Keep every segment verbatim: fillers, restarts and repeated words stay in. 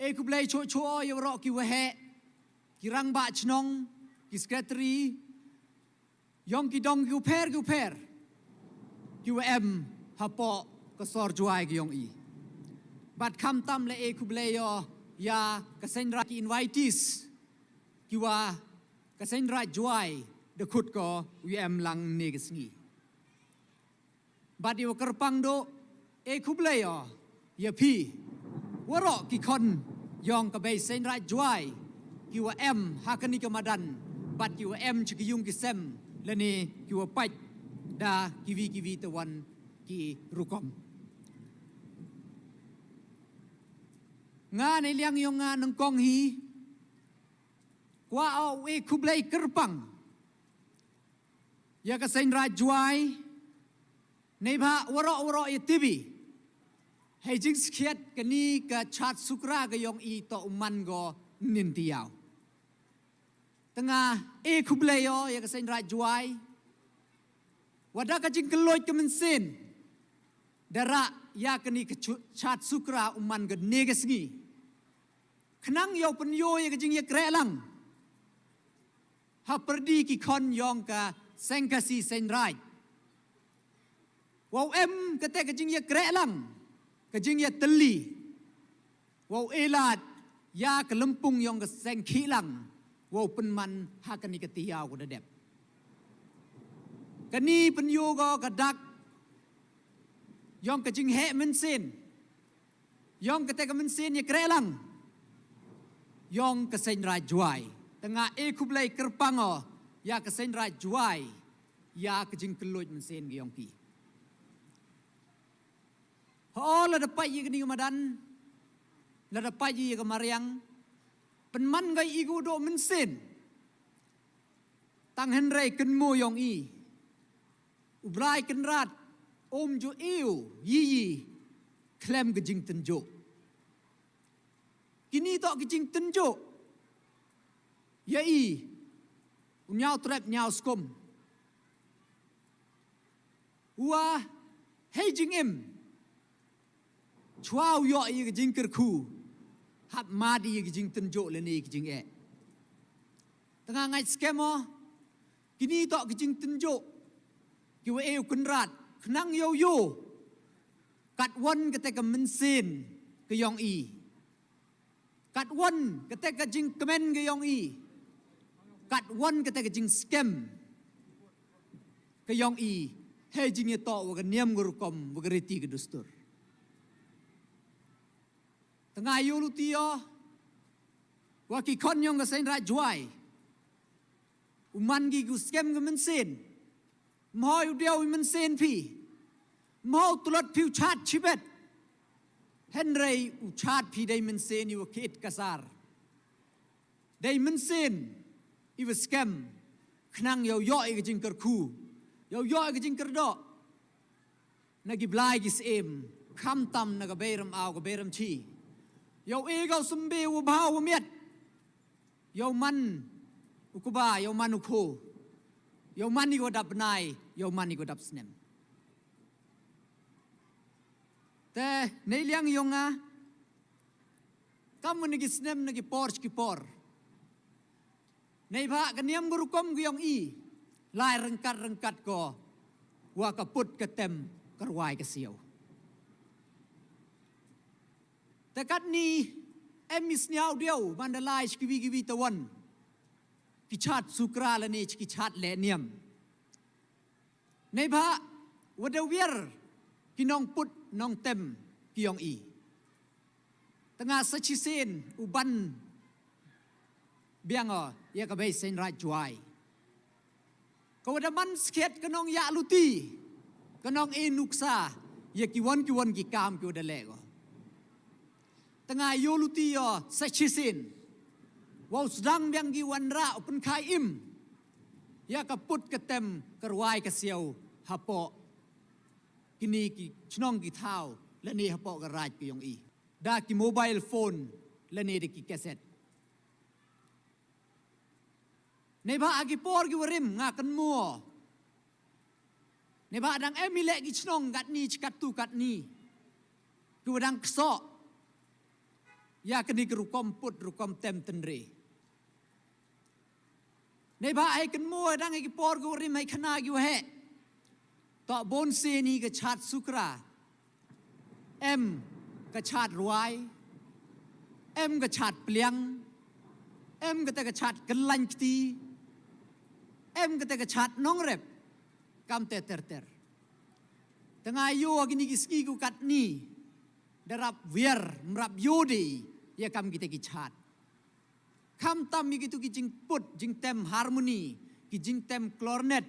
E khublei choh choh ïa waroh ki waheh, ki rangbah chnong, ki secretary, ïong ki dong ki u pher ki u pher, ki wa em hapoh ka sor Jwai ki ïong i. Bad khamtam la e khublei ïa ka seng Raij ki invitees, ki wa ka seng Raij Jwai da khut ko u em lang ne ka sngi. Bad ïa wa kyrpang duh, e khublei ïa phi waroh ki khon ïong ka bei seng Raij Jwai, ki wa em ha kani ka madan, bad ki wa em cha ki ïung ki sem, lane ki wa pait da ki wi ki wi te wan ki rukom. Nga ne liang ïong nga nangkong hi, kwah u e khublei kyrpang ïa ka seng Raij Jwai, neibhah waroh waroh ïa tibi, hei jingsakhiat kani ka Chad Sukra ka ïong i toh u man ko nin tiaw. Te nga e khublei ïa ka seng Raij Jwai, wa da ka jingkylloid ka mynsiem, da rah ïa kani ka chu-, Chad Sukra u man ka ne ka sngi. Khnang ïoh pynïoh ïa ka jingïakreh lang ha pyrdi ki khon ïong ka seng Khasi seng Raij. Wow em kata ka jingïakreh lang, ka jingïatylli. Wow e lad ïa ka lympung ïong ka seng khih lang, wow pynman ha kani ka tiaw ka da dep. Kani pynïoh ko ka dak ïong ka jingheh mynsiem, ïong kata ka mynsiem ïakreh lang ïong ka seng Raij Jwai. Te nga e khublei kyrpang ïa ka seng Raij Jwai ïa ka jingkylloid mynsiem ka ïong ki. Ho lada pait ïa kani ka madan, lada pait ïa ka mariang, pynman ka i ko doh mynsiem. Tang hynrei kynmaw ïong i, U Blai Kynrad um ju ïoh ïa i khlem ka jingtynjuh. Kini toh ka jingtynjuh ïa i, u ñiaw trep ñiaw skum. Wa hei jingim, chwa u ïoh ïa ka jingkyrkhu, hap mad ïa ka jingtynjuh lane ka jingeh. Te nga ngeit skhem o, kini toh ka jingtynjuh ki wa e u Kynrad, khnang ïa u ïoh katwon kata ka mynsiem ka ïong i. Katwon kata ka jingkmen ka ïong i. Katwon kata ka jingskhem ka ïong i. Hei jingïatoh wa ka niam ka rukom, wa ka riti ka dustur. Te nga ïoh luti o, wa ki khon ïong ka seng Raij Jwai, u man ki u skhem ka mynsiem. Mhoi u diaw i mynsiem phi. Mhoi u tlot phi u chad chibet. Hynrei u chad phi dei mynsiem i wa khit kasar. Dei mynsiem i wa skhem. Khnang ïa u ïoh ïa ka jingkyrkhu. Ïa u ïoh ïa ka jingkyrdoh. Na ki blai ki syiem. Khamtam na ka bei rymaw ka bei rymchi. Ïa u e ka u symbai wa bha wa miat. Ïa u man u kba, ïa u man u kho. Ïa u man i ko dap bnai, ïa u man i ko dap snem. Te, nei liang ïong nga, kam na ki snem na ki por, ki por. Neibhah ka niam ka rukom ka ïong i, lai ryngkat ryngkat ko, wa ka put ka tem ka rwai ka siaw. Te katni, em i sniaw diaw, ban da lai shi kiwi kiwi tawon. Ki chad sukra lane shi ki chad leh niam. Neibhah, wa da wiar, ki nongput, nongtem, ki ïong i. Te nga sa shisien, u ban, biang o, ïa ka bei seng Raij Jwai. Ka wa da man skhet ka nongïaluti, ka nong e nuksa, ïa kiwon kiwon ki kam ki wa da leh ko. Te nga ïoh luti ïoh sa shisien. Wow sdang biang ki wanrah u pynkhie im. Ïa ka put ka tem ka rwai ka siaw hapoh. Kini ki chnong ki thaw lane hapoh ka raij ka ïong i. Da ki mobile phone lane da ki cassette. Neibhah ha ki por ki wa rim nga kynmaw. Neibhah dang em i leh ki chnong katni chi katto katni. Ki wa dang ksoh. ïa kane ka rukom put rukom tem tynre. Neibhah hei kynmaw dang hei ki por ki warim hei khana ki waheh. Toh bun sien hi ka chad sukra. Em ka chad rwai. Em ka chad pliang. Em kata ka chad kynlaiñ kti. Em kata ka chad nongrep. Kam te ter ter. Tang ïoh kini ki sngi ku katni. Da rap wiar, mrap ïoh de, ïa kam kita ki chad. Khamtam ïa kitu ki jingput, jingtem harmony, ki jingtem klornet.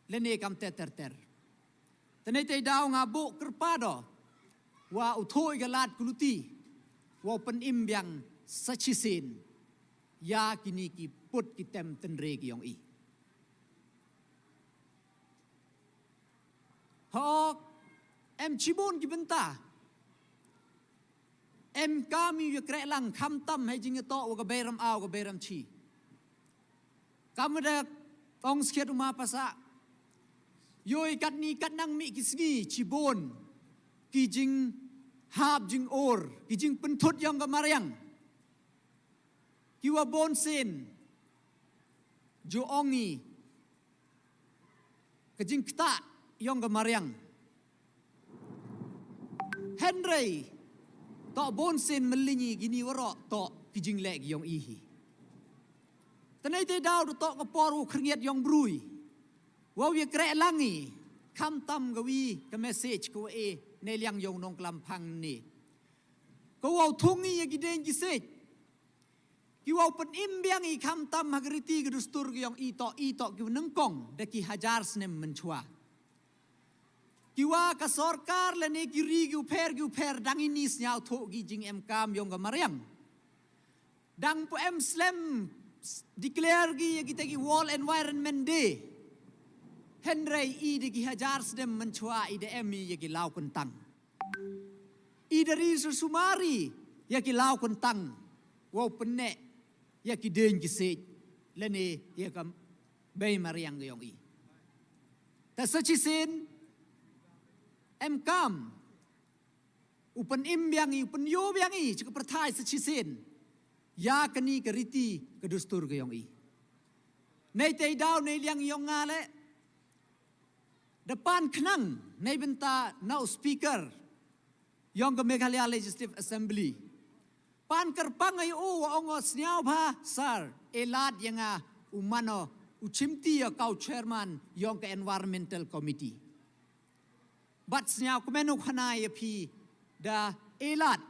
Lane kam te ter ter. Tane te daw nga buh kyrpad o. Wa u thoh ïa ka lad kuluti. Wa u pynim biang sa shisien. Ïa kini ki put ki tem tynre ki ïong i. Hok, em shibun ki bynta. Em kam ïa kreh lang khamtam hei jingïatoh wa ka Beiram Aw ka Beiram Shi. Kam da ong skhiat u ma pasa. Ïoi katni katnang mih ki sngi shibun. Ki jinghap jingor, ki jingpynthut ïong ka mariang. Ki wa bun sien. Ju ong i. Ka jingktah ïong ka mariang. Hynrei. Toh bun sien mylli ngi kini waroh toh ki jingleh ki ïong i hi. Tane te daw da toh ka por u khyrngiat ïong brui. Wa u ïa kreh lang i. Khamtam ka wi ka message ka wa e. Ne liang ïong nongklam phang ni. Ka wa u thung i ïa ki deng ki sej. Ki wa u pynim biang i khamtam ha ka riti ka dustur ki ïong i toh i toh ki wa nyngkong da ki hajar snem mynshwa. Ki wa ka sorkar lane ki ri ki u pher ki u pher dang ini sñiaw thoh ki jingem kam ïong ka mariang. Dang pu em slem declare ki ïa kita ki World Environment Day. Hynrei i da ki hajar snem mynshwa i da em i ïa ki law kyntang. I da ri su sumari ïa ki law kyntang. Wa u pynneh ïa ki deng ki sej lane ïa ka bei mariang ka ïong i. Ta sa shisien em kam u pynim biang i u pynïoh biang i cha ka pyrthai sa shisien. Ïa kani ka riti ka dustur ka ïong i. Nei te daw nei liang ïong nga le. Da pan khnang nei bynta na u speaker ïong ka Meghalaya Legislative Assembly. Pan kyrpang ai u wa ong o sñiaw bha sar e lad ïa nga u mano u chimti ïa ka u chairman ïong ka Environmental Committee. Bad sñiaw kmen u khana ïa phi da e lad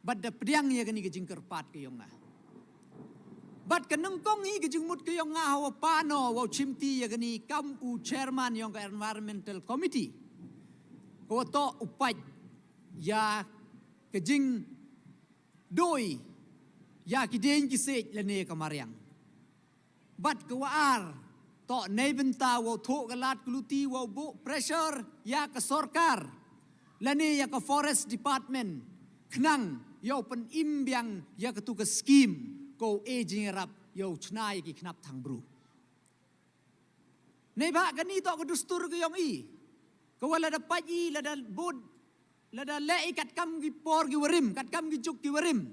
bad da pdiang ïa kani ka jingkyrpad ka ïong nga. Bad ka nyngkong hi ka jingmut ka ïong nga ha wa pano wa u chimti ïa kani kam u chairman ïong ka Environmental Committee. Ka wa toh u pait ïa ka jingdoi ïa ki deng ki sej lane ka mariang. Bad ka wa ar toh nei bynta wa u thoh ka lad ka luti wa u buh pressure ïa ka sorkar lane ïa ka Forest Department khnang ïa u pynim biang ïa katu ka scheme ko e jingïarap ïa u chna ïa ki khnap thang bru. Nei ba kani toh ka dustur ka ïong i ka wa lada pait i lada bud lada leh i kat kam ki por ki warim kat kam ki juk ki warim.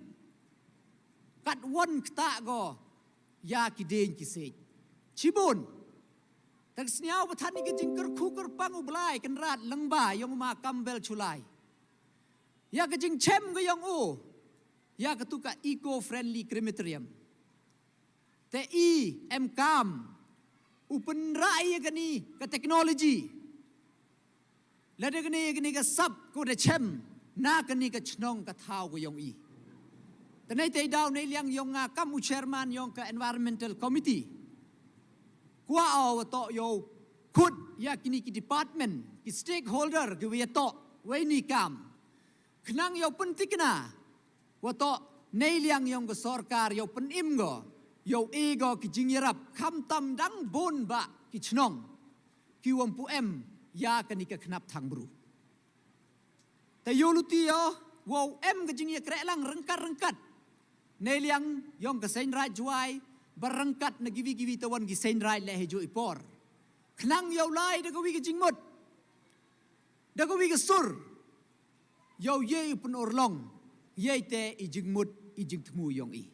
Kat won kta go ïa ki deng ki sej. Chibun. Tak sniaw ba than i ka jingkyrkhu kyrpang u Blai Kynrad Lyngba ïong ma Kambel Chulai. Ïa ka jingchem ka ïong u ïa katu ka eco friendly crematorium. Te i em kam u pynrai ïa kani ka technology. Lada kani kani ka sap ko da chem na kani ka chnong ka thaw ko ïong i. Te nei te daw nei liang ïong nga kam u chairman ïong ka Environmental Committee. Kwah o wa toh ïoh khut ïa kini ki department ki stakeholder ki wa ïa toh wa ini kam. Khnang ïoh pyntikna wa toh nei liang ïong ka sorkar ïoh pynim go ïoh e go ki jingïarap khamtam dang bun ba ki chnong ki wam pu em ïa kani ka khnap thang bru. Te ïoh luti ïoh wow em ka jingïakreh lang ryngkat ryngkat. Nei liang ïong ka seng raij Jwai ba ryngkat na kiwi kiwi tawan ki seng raij leh hi ju i por. Khnang ïoh lai da kawi ka jingmut da kawi ka sur ïoh ye i pun urlong. Ïa ite i jingmut i jingthmu yong i.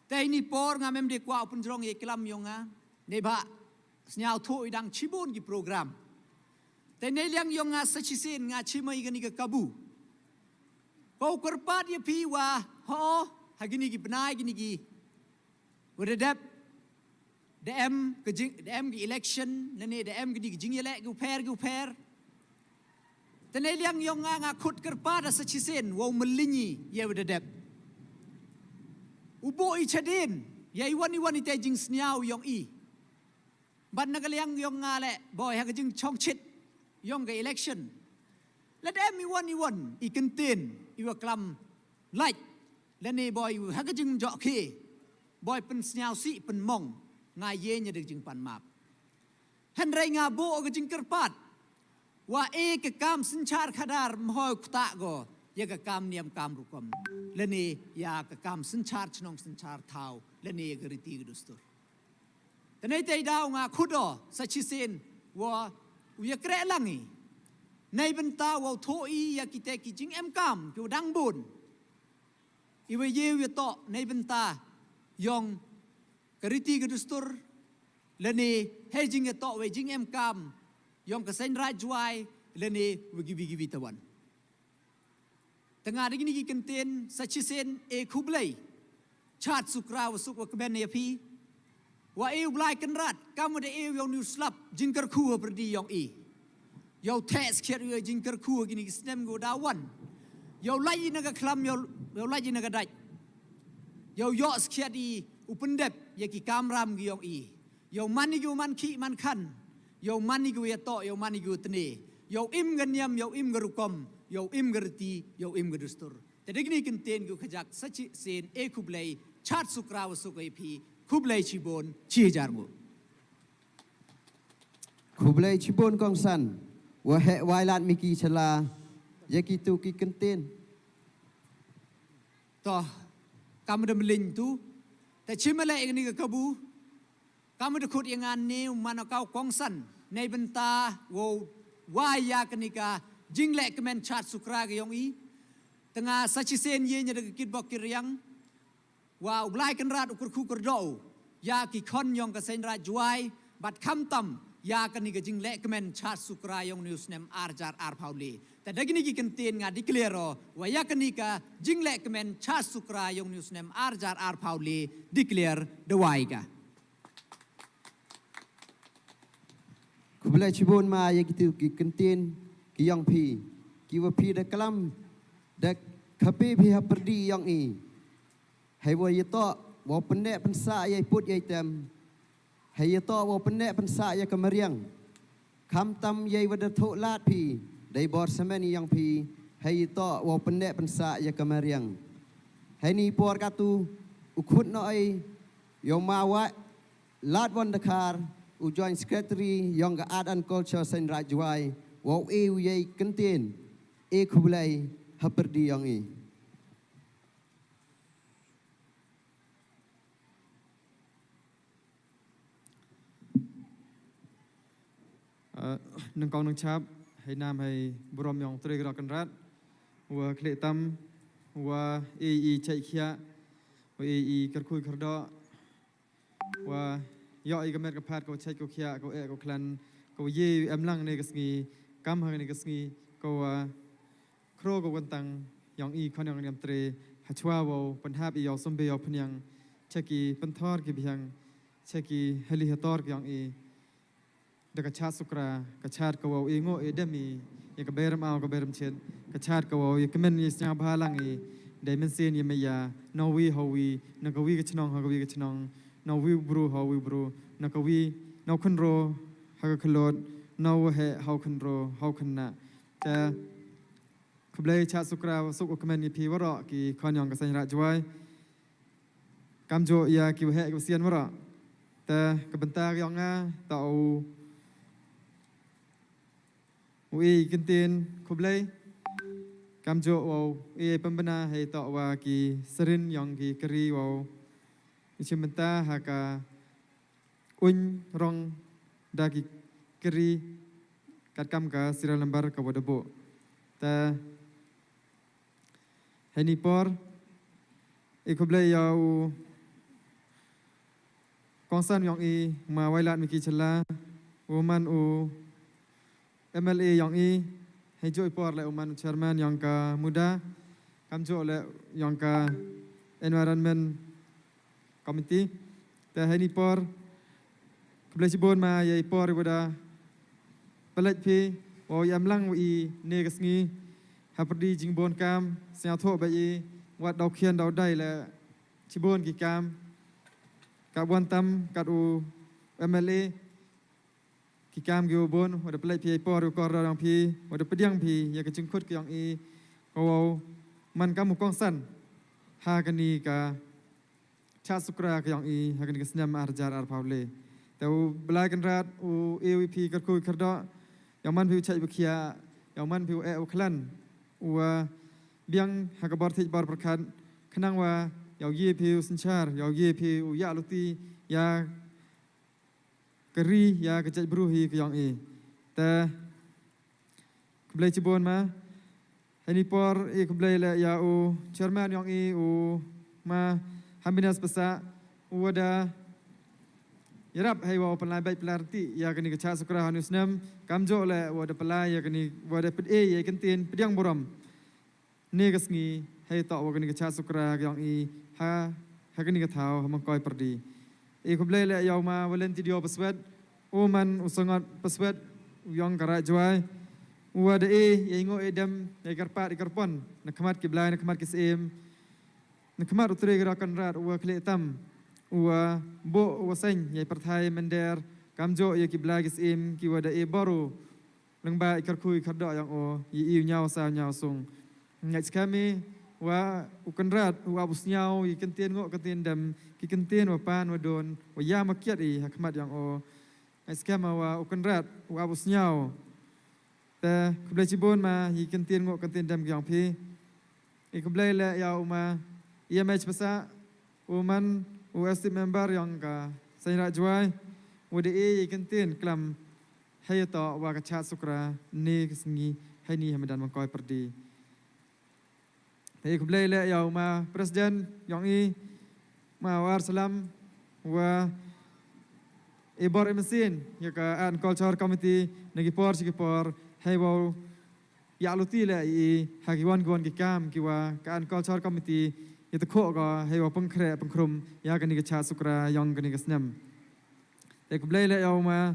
Te ini por nga mem de kwah u pynjrong ïa i klam yong nga. Neibhah sniaw thoh i dang chibun ki program. Te ne liang yong nga sa chisien nga chimai kani ka kabu. Ko kyrpad ïa phi wa ho ha kini ki bnai kini ki wa da dep da em ka jing da em ki election lane da em kini ki jingïaleh ki u pher ki u pher. Te ne liang yong nga nga khut kyrpad da sa chisien wow mlingi ïa wa da dep. U bo i chadien ïa i wan i wan i te jingsniaw yong i. Bad na ka liang yong nga le boi ha ka jingchongchit yong ka election. Lada em i wan i wan i kyntien i wa klam lait lane boi ha ka jingjok hi boi pynsniaw si pynmong nga ïe nya da ka jingpan map. Hynrei nga bo ka jingkyrpad wa e ka kam synchar khadar mhoi kta go ïa ka kam niam kam rukom lane ïa ka kam synchar chnong synchar thaw lane ïa ka riti ka dustur. Te nei te daw nga khudo sa chisien wa u ïa kreh lang i. Nei bynta wa u thoh i ïa kite ki jingem kam ki u dang bun. I wa ïe u ïa toh nei bynta yong ka riti ka dustur lane hei jing ïa toh wa jingem kam yong ka seng raj juai lane wa gibi gibi tawan. Tanga da kini ki kyntien sa chisien e khublei. Chat sukra wa suk wa kmen ïa phi. Wa e u Blai Kynrad kam wa da e u yong ni u slap jingkyrkhu ha pyrdi yong i. Yow theh skhiat u ïa jingkyrkhu ha kini ki snem ko da wan. Yow lait i na ka khlam yow lait i na ka dait. Yow yoh skhiat i u pyndep ïa ki kamram ki yong i. Yow man i ki u man khih man khan. Yow man i ki u ïa toh yow man i ki u tne. Yow im ka niam yow im ka rukom yow im ka riti yow im ka dustur. Te da kini kyntien ki u khajak sa chisien e khublei chat sukra wa suk ïa phi khublei chibun chi hajar ngut. Khublei chibun kongsan wa heh wai lad mi ki chala ïa ki tu ki kyntien. Toh kam da mling tu te chimale ïa kani ka kabu. Kam da khut ïa nga ne u man ka u kongsan nei bynta wow wai ïa kani ka jingleh kmen chat sukra ka yong i. Tanga sa chisien ïe nya da ka kitbok ki riang. Wa u Blai Kynrad u kyrkhu kyrdoh ïa ki khon yong ka seng raj juai bad khamtam ïa kani ka jingleh kmen chat sukra yong ni u snem ar jar ar phaw le. Te da kini ki kyntien nga declare o wa ïa kani ka jingleh kmen chat sukra yong ni u snem ar jar ar phaw le declare da wai ka. Khublei chibun ma ïa ki tu ki kyntien ki yong phi ki wa phi da klam da khapi phi ha pyrdi yong i. Hei wa ïa toh wa pyndep pynsah ïa i put ïa i tem. Hei ïa toh wa pyndep pynsah ïa ka mariang. Khamtam ïa i wa da thoh lad phi dei bor semen i yong phi. Hei ïa toh wa pyndep pynsah ïa ka mariang. Hei ni por katu u khut no ai yow ma wa lad wan dakhar u joint secretary yong ka art and culture seng raj juai wa u e u ïa i kyntien e khublei ha pyrdi yong i. Nang kong nang chap hei nam hei burom yong trei grok kan rat wa khle tam wa e i chai khia wa e i kyrkhui kyrdo wa yo i ka met ka phat ko chai ko khia ko e ko klan ko ye em lang ne ka sngi kam ha ne ka sngi ko wa Khro ka wan tang yong i khon yong niam tre ha chwa wow pynhap i yow sumbe yow pynïang cha ki pynthor ki biang cha ki hali hator ki yong i. Da ka chat sukra ka chat ka wow i ngo i dem i ya ka berem aw ka berem chet ka chat ka wow i kmen i sñiaw bha lang i dei mynsiem i maya na wi ha wi na ka wi ka chnong ha ka wi ka chnong na wi bru ha wi bru na ka wi na u khynro ha ka khlot na u he ha u khynro ha u khynna. Te Khublei chat sukra suk u kmen ïa phi waroh ki khon yong ka seng rah jwai. Kam juh ïa ki waheh ki wasian waroh. Te ka bynta ka yong nga ta u u i kyntien khublei. Kam juh wow i pynbna hei toh wa ki srin yong ki kari wow i chim bynta ha ka Uiñ rong da ki kri katkam ka serial number ka wa da buh. Te Heini por, i khublei ïa u kongsan yong i, ma Wailadmiki Shylla, u man u M L A yong i, hei juh i por leh u man u chairman yong ka MUDA, kam juh leh yong ka Environment Committee. Te heini por, khublei shibun ma ïa i por i wada pynlait phi, wa i em lang wa i ne ka sngi, ha pyrdi jingbun kam, sngewthuh ba i, wat daw khian daw dai leh shibun ki kam, ka bun tam, kat u M L A, ki kam ki wa bun, wada pynlait phi ïa i por, u kor dang phi, wada pdiang phi, ïa ka jingkhut ka yong i, ka wow, man kam u kongsan, ha kani ka, Chad Sukra ka yong i, ha kani ka snem ar hajar arphew le. Te u Blai Kynrad, u A V P kyrkhu kyrdoh, ïa man phi u chait u khia, ïa man phi u eh u khlan, u wa biang ha ka bor thik bor pyrkhat, khnang wa, ïa u ye phi u synshar, ïa u ye phi u ïa luti, ïa ka ri, ïa ka jaitbru hi ka yong i. Te, khublei shibun ma. Heini por i khublei leh ïa u chairman yong i u ma Haminas Pasa u wada ïarap hei wa u pynlai bad pynlai rynti ïa kani ka Chad Sukra ha u snem kam juh leh wada pynlai ïa kani wada pynlai ïa i kyntien pdiang burom. Ne ka sngi, hei toh wa kani ka Chad Sukra ka yong i ha, ha kani ka thaw, ha Mangkoi Pyrdi. I khublei leh ïa u ma Valentino Paswet, u man u sangot Paswet, u yong ka Raid Jwai, u wada e, ïa i ngoh i dem, ïa i kyrpad i kyrpon, na khmat ki blai, na khmat ki syiem, na khmat u Tre Kynrad, u wa khleh tam, u wa buh, u wa seng, ïa i pyrthai mynder, kam juh ïa ki blai ki syiem, ki wada e bor u, lyngba i kyrkhu i kyrdoh yong u, i i u ñiaw sa ñiaw sung. Ngait skhem i, wa u Kynrad, u ap u sñiaw, i kyntien ngoh kyntien dem, ki kyntien wa pan wa don, wa ïa ma kiat i ha khmat yong u. Ngait skhem wa u Kynrad, u ap u sñiaw. Te, khublei shibun ma, i kyntien ngoh kyntien dem ki yong phi. I khublei leh ïa u ma, i M H Pasa, u man, u S T member yong ka, Seng Raid Jwai, u da e i kyntien klam, hei toh wa ka Chad Sukra, ne ka sngi, heini ha madan Mangkoi Pyrdi. Te i khublei leh ïa u ma, President, yong i, ma War Salam, wa, i bor i mynsiem, ïa ka Art and Culture Committee, na ki por, shi ki por, hei wow, ïa luti leh i, ha ki wan ki wan ki kam ki wa, ka Art and Culture Committee, ïa ta khoh ka, hei wa pynkhreh, pynkhreh, ïa kani ka Chad Sukra, yong kani ka snem. Te khublei leh ïa u ma,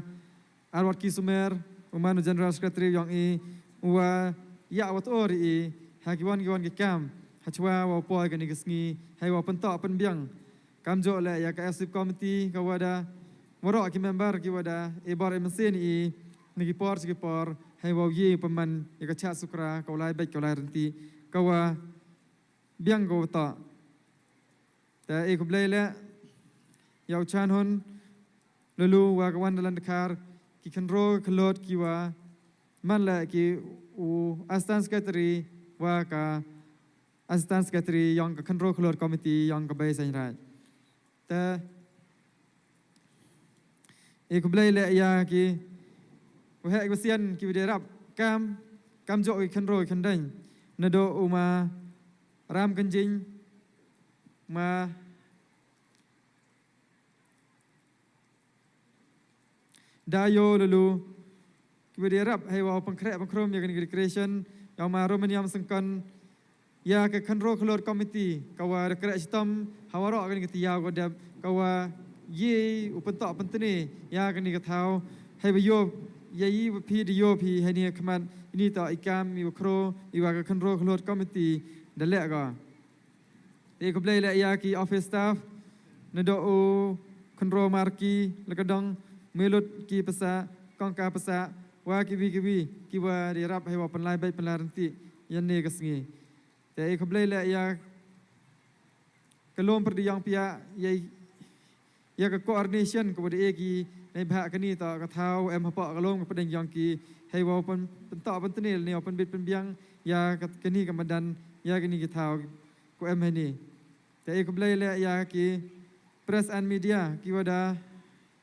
Arwat Ki Sumer, u man u General Secretary yong i, u wa, ïa wat or i, ha ki wan ki wan ki kam, ha chwa wa poi kani ka sngi, hei wa pyntoh pynbiang, Kam juh leh ïa ka Executive Committee ka wada, waroh ki member ki wada, i bor i mynsiem i, na ki por shi ki por, hei wow ïa pynman, ïa ka Chad Sukra, ka u lai beit ka u lai rynti, ka wa, biang ka wa toh. Te i khublei leh, ïa u Chan Hun, Lulu wa ka Wonderland Dkhar, ki khynraw khyllood ki wa, man leh ki u Assistant Secretary, wa ka Assistant Secretary yong ka Khynraw Khyllood Committee yong ka Bei Seiñ Raij. Te, i khublei leh ïa ki, waheh ki wasien ki wa da rap, kam, kam juh ki khynraw ki khyndein. Naduh u ma Ram Kynjing, ma Da ïoh lulu, ki wa da rap, hei wa pynkhreh pynkhreh ïa kani ka decoration, ïa u ma Romanium Syngkon, ïa ka Khynraw Khyllood Committee, ka wa da khreh shitom, ha waroh kani ka tiaw ka dep, ka wa ïa u pyntoh pyntni, ïa kani ka thaw, hei wa ïoh, ïa i wa phi da ïoh phi, heini khmat, ini toh i kam, i wa khro, i wa ka Khynraw Khyllood Committee, da leh ka. Te khublei leh ïa ki office staff, naduh u Khynraw Marki, Lakadong, Mailut ki Pasa, Kongka Pasa, wa ki wi ki wi, ki wa da rap hei wa pynlai beit pynlai rynti, ïa ne ka sngi. Te khublei leh ïa ka lum pyrdi yong pia, ïa ïa ka coordination ka wa da e ki, nei bha kani toh ka thaw em hapoh ka lum ka pdeng yong ki, hei wa pyn, pyntoh pyntni, ne wa pynbit pynbiang, ïa ka, kani ka madan, ïa kani ka thaw, ka em heini. Te i khublei leh ïa ki, press and media, ki wa da,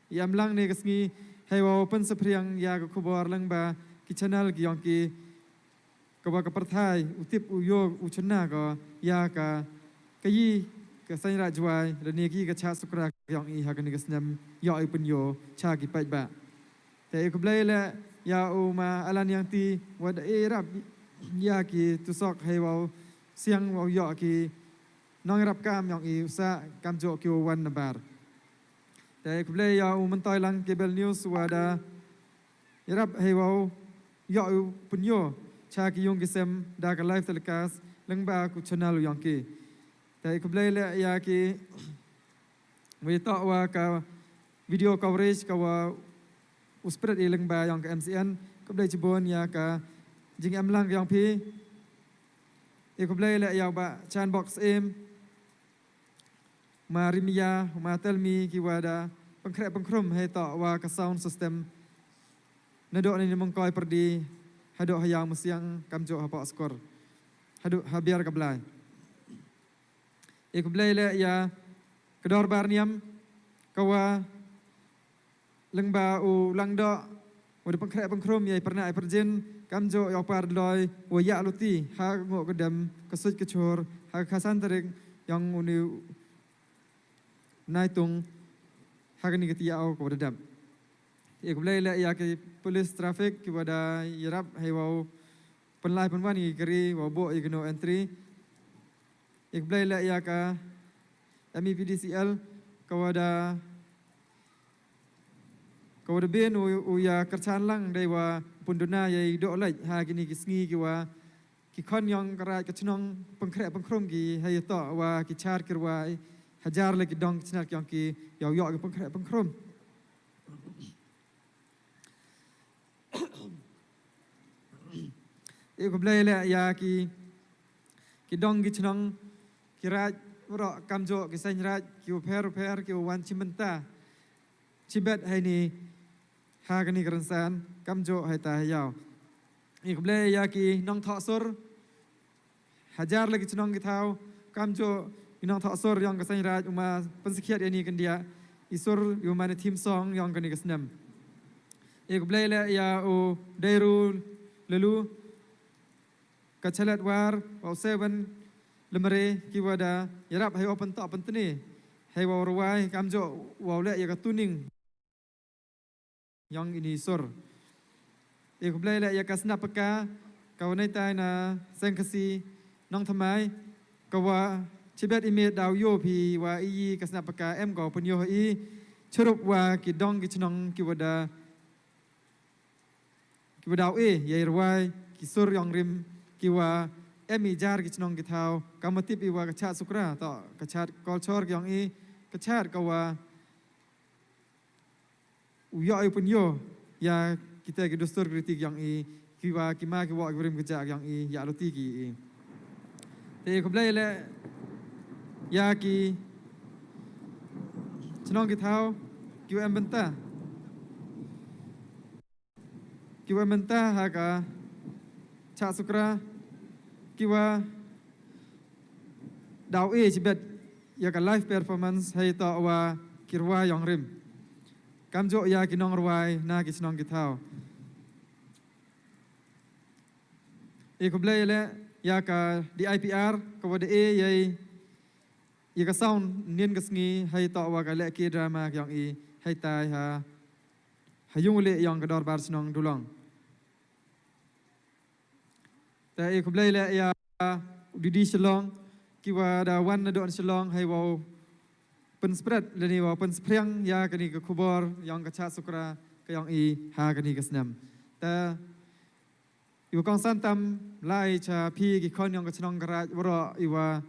i em lang ne ka sngi, hei wa pynsaphriang, ïa ka khubor lang ba, ki channel ki yong ki, kaba ka pyrthai u tip u ïoh u chynna ka ïa ka ka yi ka seng raij Jwai lane ki ka chad sukra ka ïong i ha kane ka snem ïoh i pynïoh cha ki paidbah. Te i khublei leh ïa u ma Alan Ïangti wa da ïarap ïa ki tusok hei wow siang wow ïoh ki nongrap kam ïong i u sah kamjooh ki u wan nabar. Te i khublei ïa u Myntoi Lang Cable News wa da ïarap hei wow ïoh u pynïoh cha ki ïung ki sem da ka live telecast lyngba ka channel ïong ki. Te i khublei leh ïa ki wa ïa toh wa ka video coverage ka wa u spread i lyngba ïong ka M C N. Khublei chibun ïa ka jingem lang ïong phi. I khublei leh ïa u Bah Chan Bok Syiem, ma Rimia, ma Telmi ki wa da pynkhreh pynkhrum hei toh wa ka sound system. Naduh na ni Mongkoi Pyrdi haduh ha Ïaw Musiang kamjooh ha Pohskor haduh ha Biar ka Blai. I khublei leh ïa ka dorbar niam ka wa lyngba u Langdoh wa da pynkhreh pynkhrum ïa i pyrnah i pyrjin kamjooh ïa u Par Dloi wa ïa luti ha nguh ka dem ka suit ka chur ha ka khatsan tarik ïong u ni Naitung ha kani ka tiaw ka wa da dep. I khublei leh ïa ki police traffic ki wa da ïarap hei wow pynlai pynwan ïa ki kari wow buh ïa ki no entry. I khublei leh ïa ka M E P D C L ka wa da ka wa da bin u, u ïa kyrchan lang dei wa pynduna ïa i doh leit ha kini ki sngi ki wa ki khon ïong ka raij ka chnong pynkhreh pynkhrum ki hei toh wa ki chad ki rwai hajar leh ki dong ki chnat ïong ki ïa u ïoh ki pynkhreh pynkhrum. I khublei leh ïa ki ki dong ki chnong ki raij waroh kamjooh ki seng raij ki u pher u pher ki u wan chim bynta chibet hei ni ha kani ka rynsan kamjooh hei ta hei ïaw. I khublei ïa ki nongthoh sur hajar leh ki chnong ki thaw kamjooh i nongthoh sur ïong ka seng raij u ma pynsakhiat ïa ni kyndiah i sur i u ma ni thim song ïong kani ka snem. I khublei leh ïa u Deiru Lalu ka Chalet War wa u Seven Lemre ki wa da ïarap hei wow pyntoh pyntni hei wow rwai kamjooh wow leh ïa ka tuning ïong ini sur. I khublei leh ïa ka Snap Paka ka wa neitai na Seng Khasi Nongthymmai ka wa chibet i miet daw ïoh phi wa i ka Snap Paka em ka pynïoh i chirup wa ki dong ki chnong ki wa da ki wa daw e ïa i rwai ki sur ïong rim ki wa em i jar ki chnong ki thaw ka ma tip i wa ka chad sukra toh ka chad culture ki ïong i ka chad ka wa u ïoh i u pynïoh ïa kita ki dustur ki riti ki ïong i ki wa ki ma ki wa ki rim ki ja ki ïong i ïa luti ki i. Te i khublei leh ïa ki chnong ki thaw ki wa em bynta ki wa em bynta ha ka chad sukra ki wa daw e chibet ïa ka live performance hei toh wa ki rwai ïong rim kamjooh ïa ki nongrwai na ki chnong ki thaw. I khublei leh ïa ka D I P R ka wa da e ïa i ïa ka sound nin ka sngi hei toh wa ka leh ki drama ki ïong i hei tai ha ha ïung u leh ïong ka dorbar chnong Dulong. Te i khublei leh ïa u D D Shillong ki wa da wan na don Shillong hei wow pynspread lane wow pynspriang ïa kani ka khubor ïong ka chad sukra ka ïong i ha kani ka snem. Te i wa kongsan tam lai cha phi ki khon ïong ka chnong ka raij waroh i wa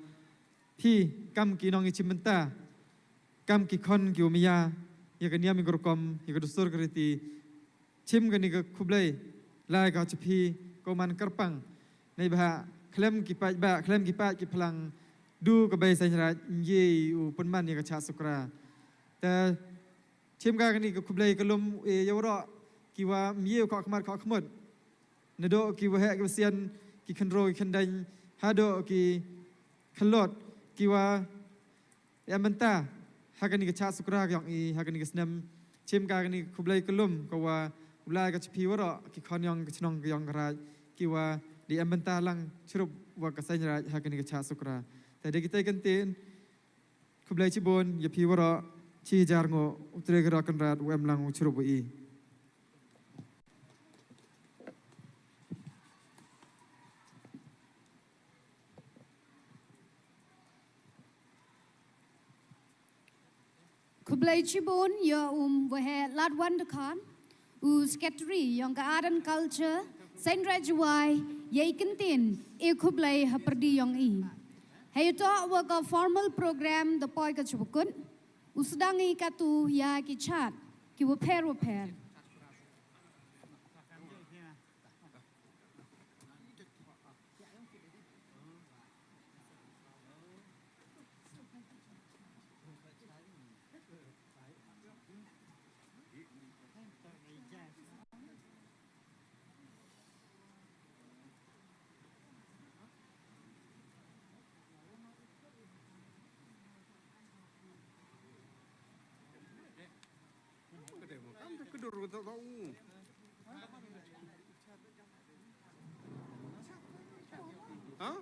phi kam ki nong i chim bynta kam ki khon ki wa maya ïa ka niam ïa ka rukom ïa ka dustur ka riti chim kani ka khublei lai ka cha phi ko man kyrpang nei ba khlem ki paid ba khlem ki paid ki phlang du ka bei seng raij ym ye u pynman ïa ka chad sukra. Te chim ka kani ka khublei ka lum e ïa waroh ki wa ym ye u khok khmat khok khmut naduh ki wa heh ki wa sian ki khynro ki khyndain haduh ki khlot ki wa em bynta ha kani ka chad sukra ka ïong i ha kani ka snem. Chim ka kani ka khublei ka lum ka wa u lai ka cha phi waroh ki khon ïong ka chnong ka ïong ka raij ki wa Dei em bynta lang chirup wa ka Seiñraij ha kane ka Chah Sukra. Te da kita ki kyntien, khublei chibun ïa phi waroh, chi hajar nguh, u Trai Kynrad u em lang u chirup wa i. Khublei chibun ïa u Waheh Ladwindakhan, u Secretary yong ka Art and Culture, Seiñraij Jowai, ïa i kyntien, i khublei ha pyrdi yong i. Hei to wa ka formal program da poi ka chubukut, u sdang i katu ïa ki chad, ki wapher wapher. Ha?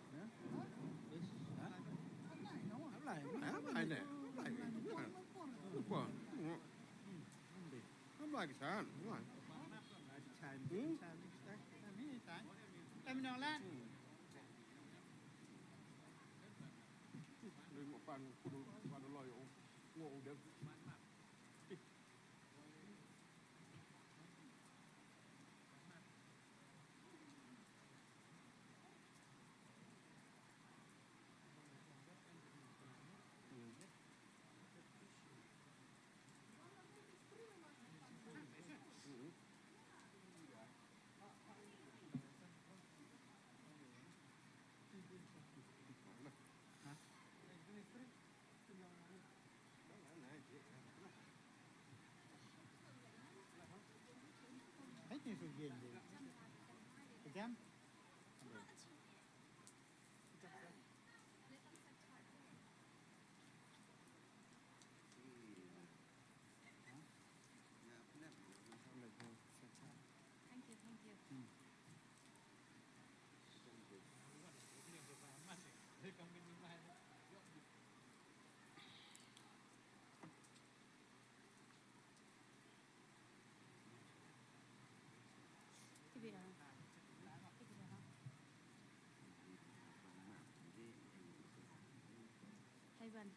Thank you, thank you. Hai ban.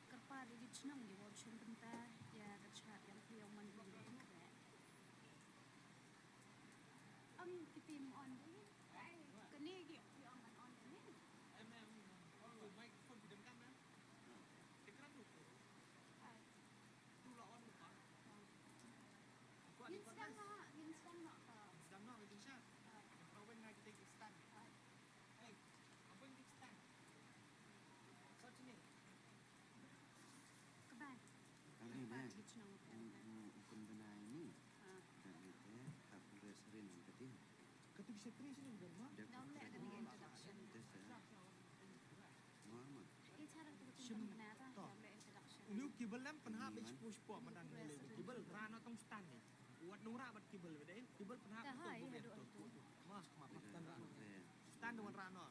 Kyrpad ïa ki chnong ki bym shim bynta ïa ka chah ïa ka phi ong man ki ïa ka khreh. Ang ki tim on dei. Kane ki ong ki ong man on dei. Em em. Oh, microphone ki dang kam na. Ai. Ngin sdang noh, ngin sdang noh ka. Sdang noh ka jingshisha. Ai. Ka wen nga kita ki stand. Ai. Hey, apa yang kita stand? Satu ni. Kebal. Kami ni. Kebal di chnong. Hukum benda ini. Ha. Kami ni, tak boleh sering yang tadi. Katu ki shatri sini udah mah. Dam leh ada introduction. Muhammad. Uni u kibel lem pynhap bad shipor shipor madan ngi leh u kibel rah noh tang stand ni. Wat nong rah bad kibel bad kibel pynhap. Stand rah noh. Stand wan rah noh.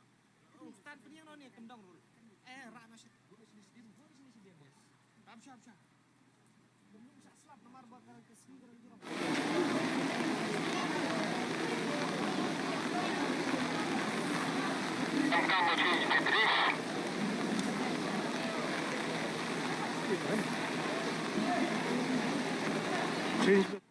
Stand pynïeng noh ni kyndong rul. Eh rah noh shit. Ram shah ram shah. Change the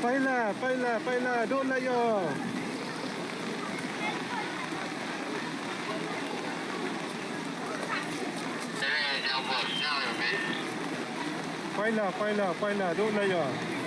Paila, paila, paila, don't let your. Paila, paila, paila, don't let your.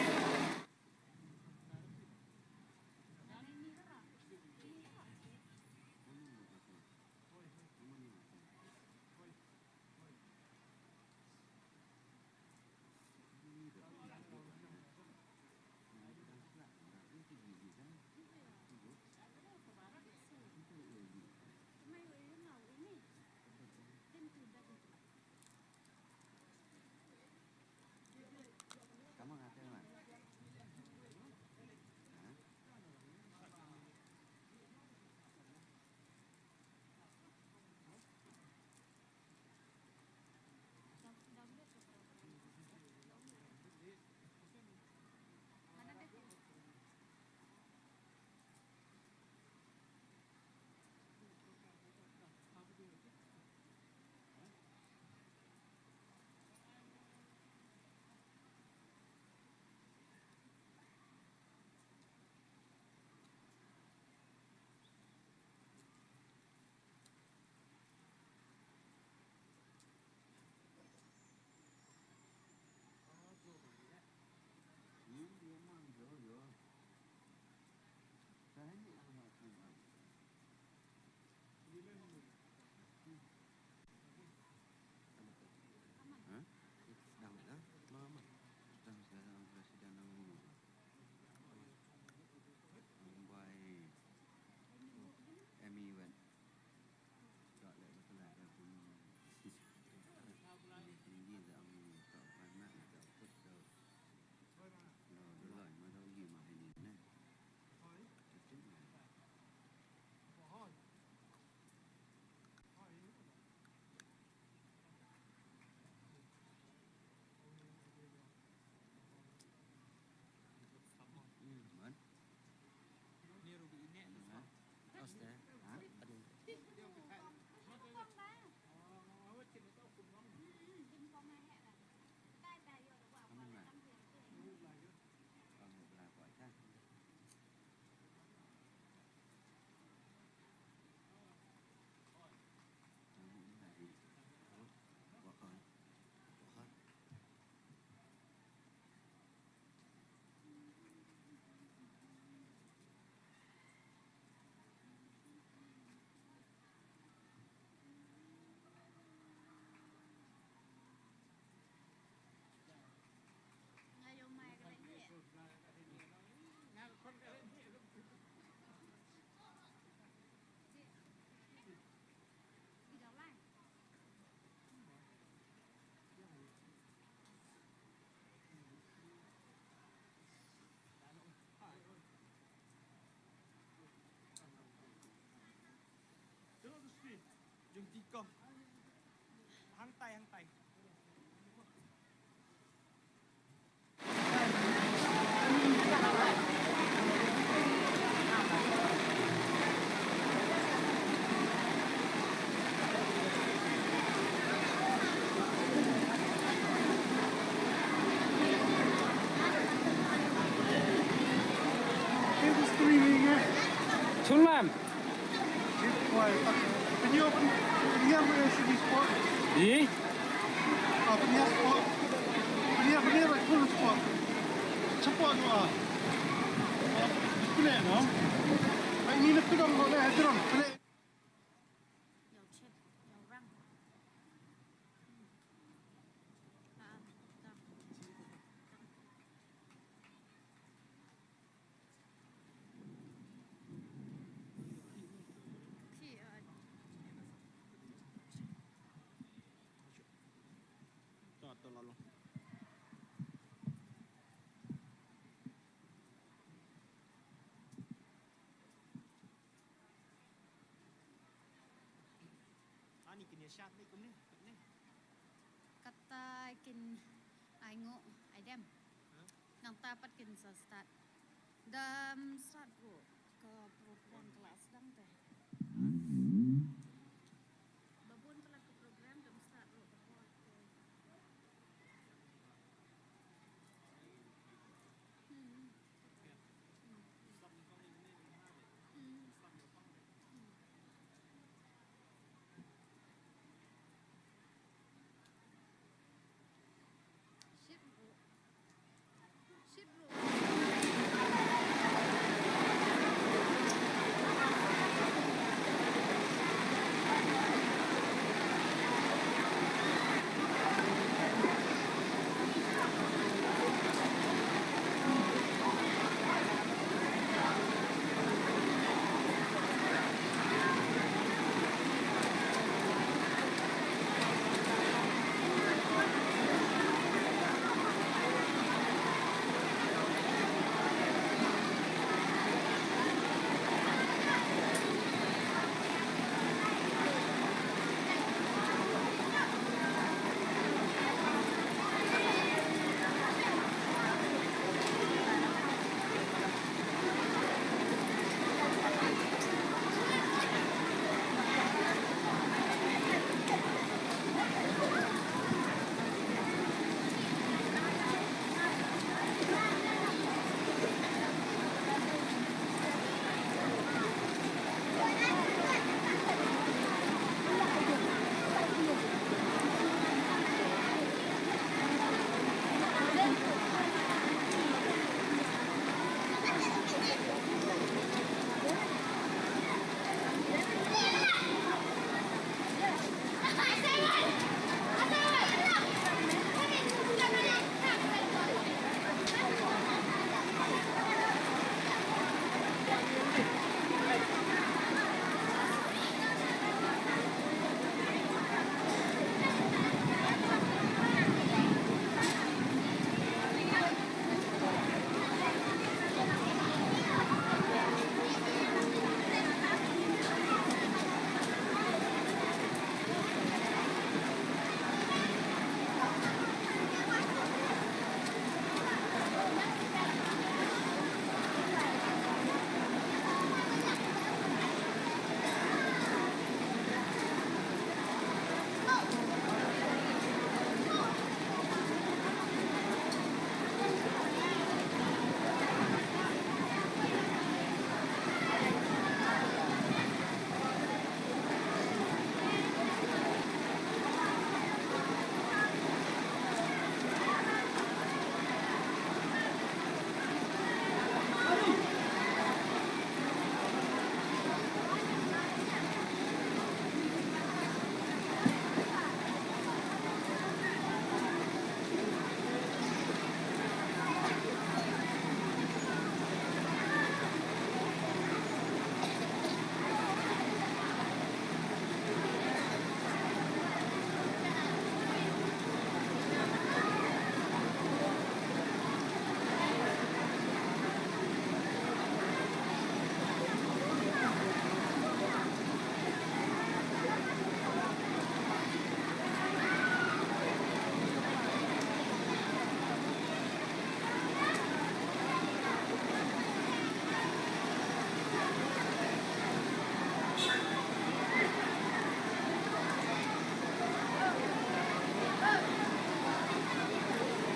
Jong ti ko. Hangtai, hangtai. Chunlam. Ih? Ani kin ïa shad beit kumne, kumne. Kata kin ai nguh, ai dem. Huh? Nangta pat kin sa start. Dam start ruh. Ka